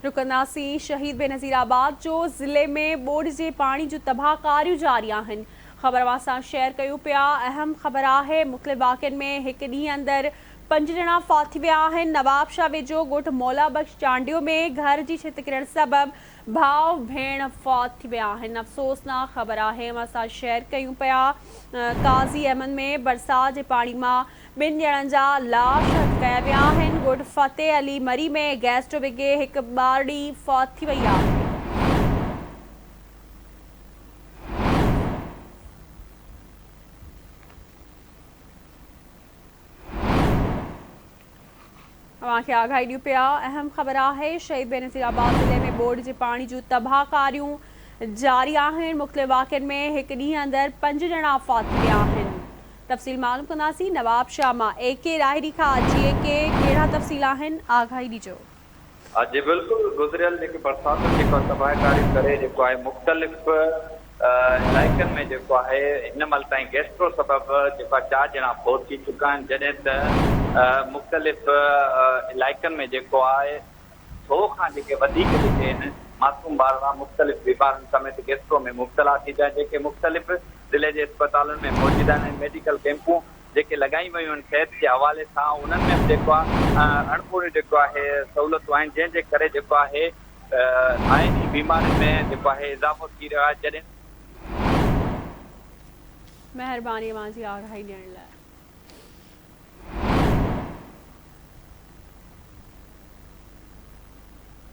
رڪنداسين شهيد بينظير آباد جو ضلعي ۾ ٻوڏ جي پاڻي جون تباهه ڪاريون جاري آهن خبر اوهان سان شيئر ڪيون پيا اهم خبر آهي مختلف واقعن ۾ هڪ ڏينهن اندر پنج ڄڻا فوت ٿي ويا آهن نوابشاهه ويجهو ڳوٺ مولا بخش چانڊيو ۾ گهر جي ڇت ڪرڻ سبب ڀاء ڀيڻ فوت ٿي ويا آهن افسوسناڪ خبر آهي اوهان سان شيئر ڪيون پيا قاضي احمد ۾ برسات جي پاڻي مان ٻن ڄڻن جا لاش هٿ ڪيا ويا آهن، ڳوٺ فتح علي مري ۾ گئس وگهي هڪ ٻارڙي فوت ٿي وئي آهي. اوهان کي آگاهي ڏيون پيا اهم خبر آهي شهيد بينظير آباد ضلعي ۾ ٻوڏ جي پاڻي جون تباهه ڪاريون جاري آهن مختلف واقعن ۾ هڪ ڏينهن اندر پنج ڄڻا فوت ٿي ويا آهن تفصيل معلوم ڪنداسين نواب شاهه مان اي ڪي راهيري کان جي اي ڪي ڪهڙا تفصيل آهن آگاهي ڏجو. جي بلڪل گذريل جيڪي برساتن جيڪو تباهه ڪاريون ڪري جيڪو آهي مختلف علائقن ۾ جيڪو آهي هن مهل تائين گيسٽرو سبب جيڪو آهي چار ڄڻا فوت ٿي چڪا آهن جڏهن ته مختلف علائقن ۾ جيڪو آهي سو کان جيڪي وڌيڪ جيڪي آهن معصوم ٻارڙا مختلف بيمارين سميت گيسٽرو ۾ مبتلا ٿي پيا جيڪي مختلف ضلعي جي اسپتالن ۾ موجود آهن ۽ ميڊيڪل ڪيمپون جيڪي لڳايون ويون آهن صحت جي حوالي سان انهن ۾ به جيڪو آهي اڻپوريون جيڪو آهي سهولتون آهن جنهن جي ڪري جيڪو آهي آئي ڏينهن بيمارين ۾ جيڪو آهي اضافو ٿي رهيو آهي جڏهن مهرباني اوهان جي آگاهي ڏيڻ لاء.